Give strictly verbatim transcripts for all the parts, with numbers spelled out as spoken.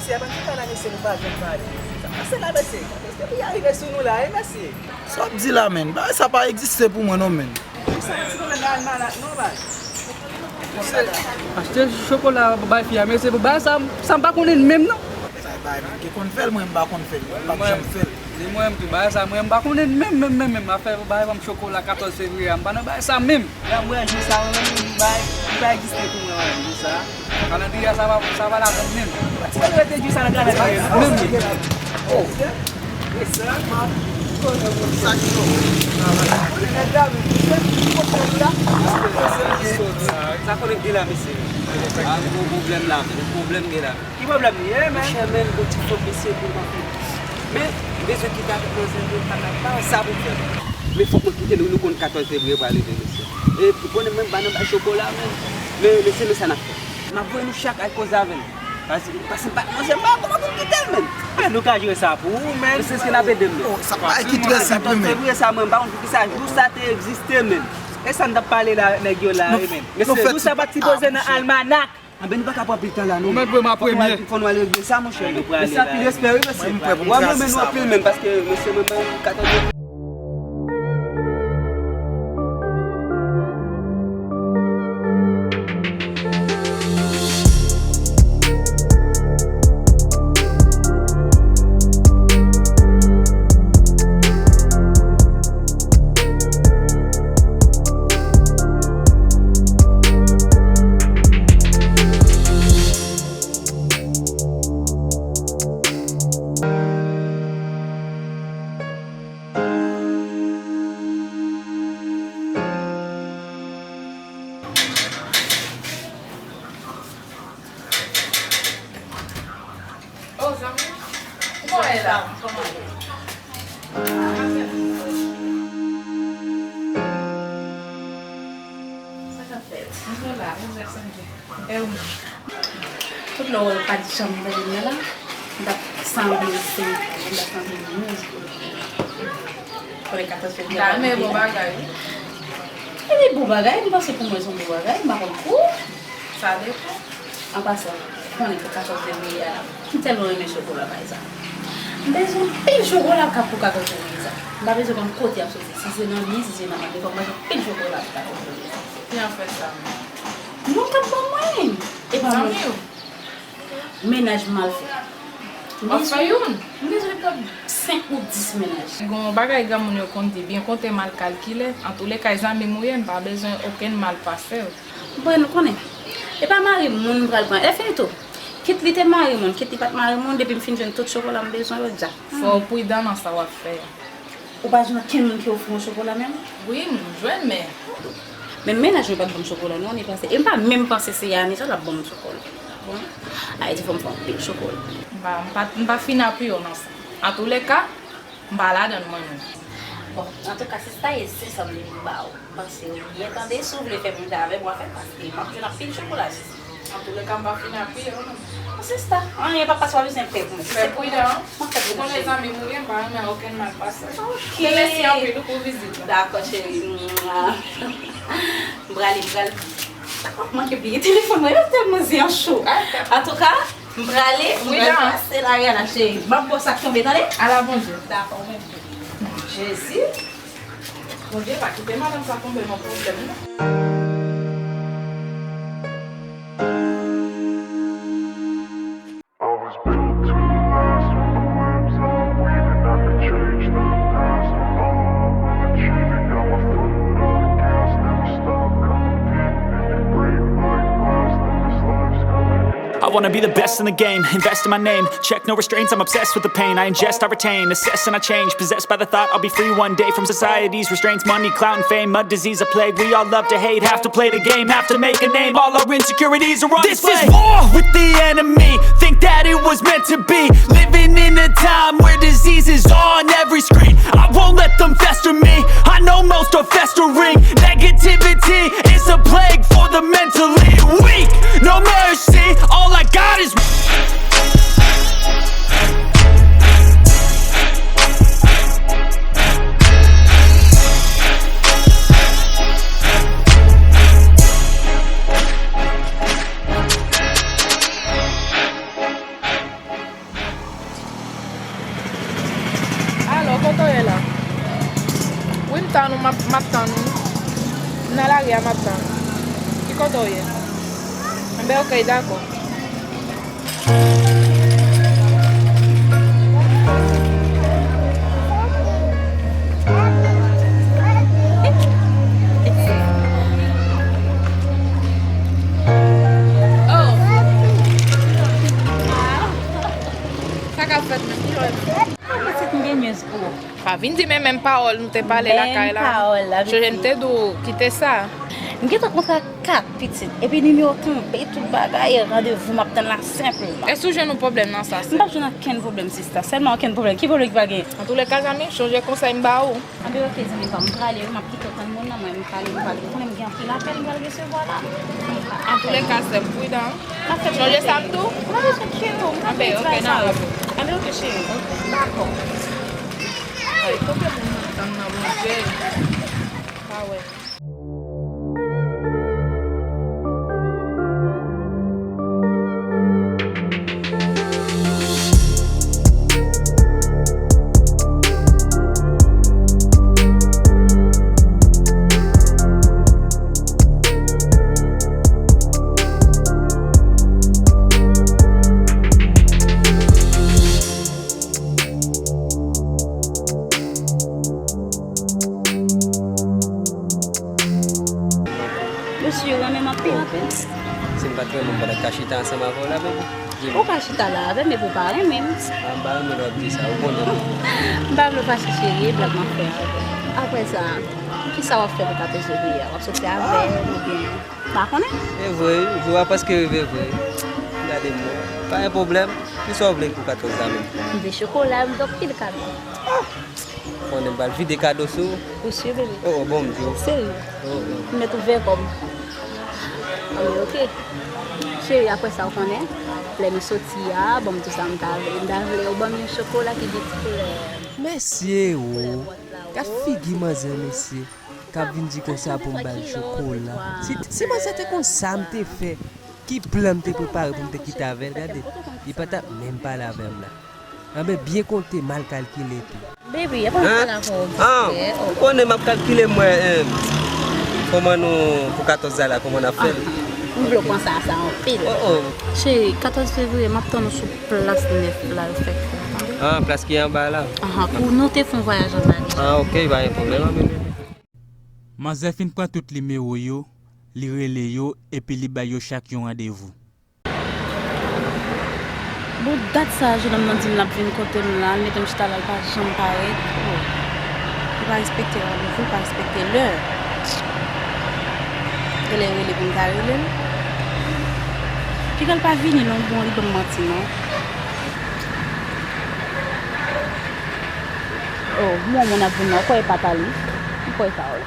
Mesye, pa fè la, mesye, nou pa janm pale. Sa pase la, mesye. Mesye, li arive sou nou la, wi, mesye. Sa w ap di la, menn? Bagay sa pa egziste pou mwen, non, menn. Sa ti pwoblèm nan almanak, non, baz. Achte chokola bay fi a, mesye, pou bagay sa, sa m pa konnen menm, non. Sa e bagay, menn, ki konn fè l, mwen, m pa konn fè l, mwen, m pa janm fè l. Di mwen menm tou, bagay sa, mwen, m pa konnen menm, menm, menm, menm, afè pou bagay ban m chokola katòz fevriye a, m pa nan bagay sa menm. Mwen, mwen, jou sa, mwen, menm, li bay, li pa egziste pou mwen, mwen, jou sa. Kalandriye a, sa va, sa va ladann menm. Ti mwen rete jou sa nan kalandriye. Menm. Oh. Sa konnen ki la, mesye. Ah, gwo pwoblèm la, gwo pwoblèm gen la. Ki pwoblèm li ye, men? Monchè, men, gon ti fanm mesye pou m anpil. Men, m bezwen kite avèk manzè, men pa ka pa sa pou m fè. Men fòk mwen kite nou, nou konn katòz fevriye pral rive, mesye. E, ou konnen mwen, m pa nan bay chokola, men, men, mesye, men sa n ap fè. M ap voye nou chak al koze avè l. Paske, paske m pa nan manzè, m pa konn pou m kite l, men. Men nou ka jere sa pou ou, men. Mesye, se n ap ede m, men. Oh, sa pa ki trè senp, men. Katòz fevriye sa, mwen, m pa konn poukisa jou sa te egziste, men. E sa n t ap pale la, nèg yo la, wi, men. Mesye, jou sa pa t sipoze nan almanak. Anben, nou pa ka pran pil tan la, non. Ou mèt voye m a premye. Fò nou al regle sa, monchè. Nou prale la. Mesye, anpil respè, wi, mesye. Mwen, mwen prè pou m trase sa, mwen. Mwen, mwen, mwen, anpil, menm, paske, mesye, mwen, mwen, katòz. Oh, zanmi, kòman w ye la? Kòman w ye? Sa k ap fèt? Mwen la, mwen la, sanble. E ou menm? Tout lè w wè w pa t janm tande m nan la, m t ap sanble se, m t ap sanble miz. Konnen katòz fevriye a rive. Bon bagay, wi. Epi bon bagay, m panse pou mwen se yon bon bagay, m pa konn pou ou. Sa depann. An pasan, ou konnen pou katòz fevriye a, m tèlman renmen chokola, pa egzanp. M bezwen anpil chokola k ap pou katòz fevriye sa. M pa bezwen konn kote y ap soti, si se nan mi, si se nan manje, fòk m manje anpil chokola pou katòz fevriye sa. Ki afè sa menm? Non, tèt ban mwen. E pa mwen. Zanmi w? Mennaj m al fè. W ap fè youn? M bezwen pran senk ou dis mennaj. Gon bagay granmoun yo konn di, byen konte mal kalkile. Antouleka, zanmi m ou ye, m pa bezwen okenn mal pase w. Bon, nou konnen. E pa mari moun m pral pran. E fini tou. Kit li te mari moun, kit li pa t mari moun, depi m fin jwenn tout chokola m bezwen yo, dja. Fò w pridan nan sa w ap fè a. Ou pa jwenn okenn moun ki ofri w chokola menm? Wi, m jwenn, men. Men mennaj mwen pa t ban m chokola non, ane pase. E m pa menm panse se ane sa l ap ban m chokola. Bon, Ayiti fò m fè anpil chokola. M pa, m pa, m pa fin apiye w nan sa. Antouleka, m pa ladann mwen menm. Bon, antouka, sista, e se sa m te vin ba w. M panse w byen tande, si w vle fè moun sa avè m, w a fè l, paske m ap jwenn anpil chokola sisi. Antouleka, m pa fin apiye w non. Sista, anyen pa pase, w pa bezwen pè pou mwen. Fè pridan. Ou konnen zanmi m ou ye, m pa renmen okenn mal pase. Ok. Men mèsi anpil wi pou vizit la. Dakò, cheri. Mwa. M prale, m prale. Dakò, m manke bliye telefòn mwen, yo tèlman zen an cho. Antouka, m prale, m pral pase la, Ariana, cheri. M ap ba w sa k tonbe, tande? Ala bonjou. Dakò, ou menm tou. Jezi. Bondye pa kite madanm sa tonbe nan pwoblèm, non. I was built to last. With the webs I'm weaving, I could change the past. I'm all about achieving. Got my foot on the gas, never stop competing. If you break like glass, then this life's gonna end. I wanna be the best in the game, invest in my name. Check no restraints, I'm obsessed with the pain. I ingest, I retain, assess and I change. Possessed by the thought I'll be free one day from society's restraints. Money, clout, and fame, a disease, a plague. We all love to hate, have to play the game, have to make a name. All our insecurities are on display. This is war with the enemy. Think that it was meant to be. Living in a time where diseases on every screen. I won't let them fester me. I know most are festering. Negativity is a plague for the mentally weak. No mercy, all I got is Tann ou, m ap, m ap tann ou. M nan lari a, m ap tann ou. Ki kote w ye? Enben, oke, dakò. Oh! Sa k ap fèt menm? Ki lè w... Ah, pitit, m gen news pou ou. Pa vin di men menm pawòl nou te pale lakay la. Menm pawòl la, pitit. Chonje m te di w kite sa. M gentan kontre ak kat pitit. Epi nimewo tonbe, tout bagay, randevou m ap tann la senpleman. Èske w jwenn yon pwoblèm nan sa, sè? M p ap jwenn okenn pwoblèm, sista. Sèlman okenn pwoblèm. Ki pwoblèm ki pa gen? Antouleka, zanmi, chonje konsèy m ba ou. Anben, oke, zanmi pa m, m prale wi, m ap kite w tann moun nan, mwen, m prale, m prale. Ou konnen m gen anpil apèl m pral resevwa la. Antouleka, sè m, pridan. M ap fè... Chonje sa m di w? M ap fè tranquilo, m ap... Anben, oke, nan rapò. Anben, oke, cheri. Dakò. Ay, kote moun nan tann nan, Bondye? Pa wè. Mesye, ou renmen m anpil, anpil. Si m pa t renmen w, m pa t ap ka chita ansanm avè w la, baby. Di m. Ou ka chita la avè m, epi w pa renmen m. A, m pa renmen lè w ap di sa, ou konnen. M pa vle w fache, cheri, e blag m ap fè avè w. Apre sa, kisa w ap fè pou katòz fevriye a? W ap soti avè m oubyen? M pa konnen. E vre, wi, jou a prèske rive vre. Gade m non. Pa gen pwoblèm. Kisa w vle pou katòz la menm? M vle chokola, m vle anpil kado. Ah! Konnen m pral vide kado sou ou. Ou si, bebe? Oh, oh, bon, m di w. Serye? Oh, oh. M mèt ouvè kò m. Anben, oke. Cheri, apre sa, ou konnen, lè nou soti a, ban m tout sa m ta vle. M ta vle ou ban m yon chokola ki gen ti koulè. Mesye, o. Gad figi manzè, mesye. K ap vin di konsa pou m ba l chokola. Si, si manzè te konn sa m te fè, ki plan m te prepare pou m te kite avè l, gade, li pa t ap menm pale avè m la. Anben, byen konte, mal kalkile tou. Baby, epa m pale avè w vit fè. Ah, ou konnen m ap kalkile, m wè, eh, kòman nou, pou katòz la, kòman n ap fè l. Ah, m vle w panse a sa anpil. Oh, oh. Cheri, katòz fevriye, m ap tann ou sou plas nèf la, yo fèk fè, tande? Ah, plas ki anba la? Ahan, pou nou te fè yon vwayaj anba deja. Ah, ok, pa gen pwoblèm, bebe. Manzè fin pran tout nimewo yo, li rele yo, epi li bay yo chak yon randevou. Bon, dat sa a, jennonm nan di m l ap vin kote m la, l mete m chita la, l pa janm parèt. Oh. Li pa respekte randevou, li pa respekte lè. Genlè rele pou m ta rele l. Piga l pa vini non, bon, li ban m manti non. Oh, m wè yon moun ap vin la, ou kwè e pa ta li? M kwè e pa w.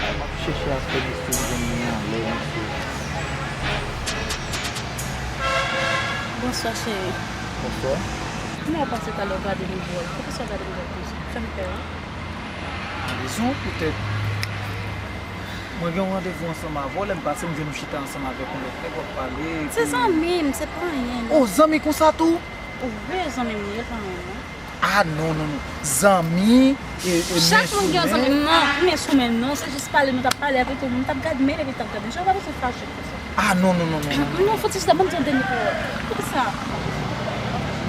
M ap chèche apèl li si m jwenn li anlè, mesye. Bonswa, cheri. Bonswa. Kòman w pase talè w gade m dwòl? Poukisa w gade m dwòl konsa? Fè m pè, wi. Rezon, poutèt mwen gen yon randevou ansanm avè w, lè m pase, m jwenn ou chita ansanm avèk yon lòt nèg, w ap pale, epi... Se zanmi m, se pa anyen, non. Oh, zanmi konsa tou? Wi, zanmi m ye, e pa anyen, non. Ah, non, non, non. Zanmi, e, e... Chak moun gen yon zanmi. Non, men sou men non, se jis pale, nou t ap pale avèk ou, m t ap gade, men epi t ap gade. Jan w pa bezwen fache konsa. Ah, non, non, non, non, non. Non, fò ti chita, ban m di yon dènye pawòl. Poukisa?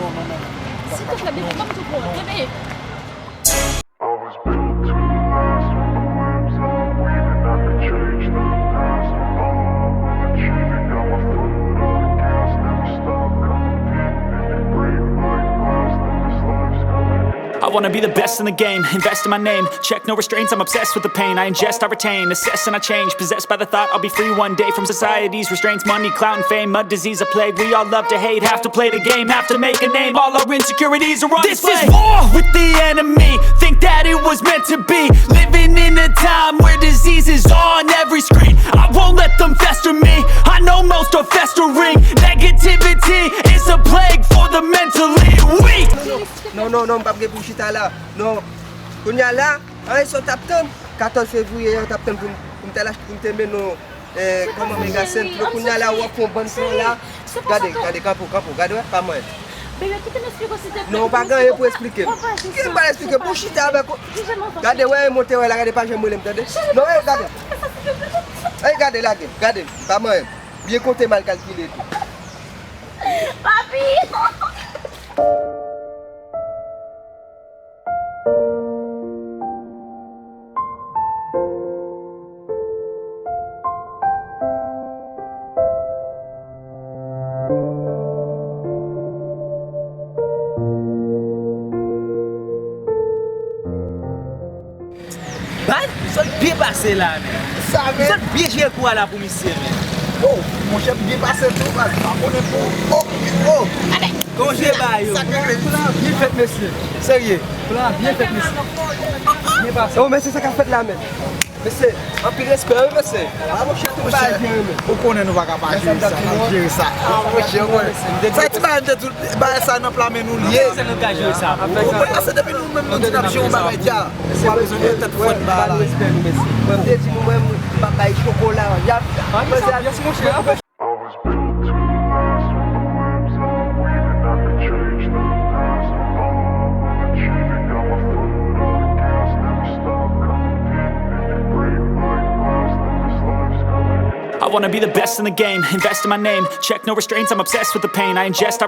Non, non, non, non. Silvouplè, bebe, ban m di yon pawòl, bebe. I was built to last. With the webs I'm weaving, I could change the past. With all I wanna achieve, it got my foot on the gas. Never stop competing. If you break like glass, then this life's gonna end. I Wanna be the best in the game, invest in my name. Check no restraints, I'm obsessed with the pain. I ingest, I retain, assess, and I change. Possessed by the thought I'll be free one day from society's restraints. Money, clout, and fame, a disease, a plague. We all love to hate, have to play the game, have to make a name. All our insecurities are on display. This is war with the enemy. Think that it was meant to be. Living in a time where diseases are on every screen. I won't let them fester me. I know most are festering. Negativity is a plague for the mentally weak. Non, non, non, m p ap gen pou chita la. Non. Kounye a la, anyen sa w t ap tann? Katòz fevriye a, w t ap tann pou m, pou m t al achte, pou m te mennen w, eh, kòman mega sentro. Kounye a la, w ap fè yon bann fè la. Gade, gade, kanpe w, kanpe w, gade, wè, pa manyen. Bebe, kite m eksplike w, silteplè. Non, w pa gen anyen pou eksplike m. Ki m pral eksplike? Pou w chita avèk ou. Gade, wè, e monte wè la, gade, pa janm rele m, tande? Non, e, gade. E, gade, lage, gade, pa manyen. Byen konte, mal kalkile tou. Papi! Baz, misye byen pase la, men. Misye byen jere kou a la pou misye, men. Oh, monchè, m byen pase tou, baz. Pa konnen pou. Oh, oh. Kòman je ba yo? Sa k rele? Byen fèt, mesye. Serye. Byen fèt, mesye. Byen pase. Oh, mesye, sa k ap fèt la, men? Mesye, anpil respè, wi, mesye. Ah, monchè, tout bagay byen, wi, men. Ou konnen nou pa ka pa jere sa, n ap jere sa. Ah, monchè, ou konnen. Sa ti bagay m te di w, bagay sa nan pla men nou l ye. Se nou ka jere sa. Ou konnen, se depi nou menm nou di n ap jere yon bagay dja. Ou pa bezwen gen tèt fwèt ba la. Respè nou, mesye. Mwen, m te di nou, mwen, m p ap bay chokola. Y ap. Yes, monchè. I was built to last with the webs I'm weaving. I could change the past with all I'm achieving. Got my foot on the gas, never stop competing. If you break like glass, then this life's gonna end. I wanna be the best in the game, invest in my name. Check no restraints, I'm obsessed with the pain. I ingest, I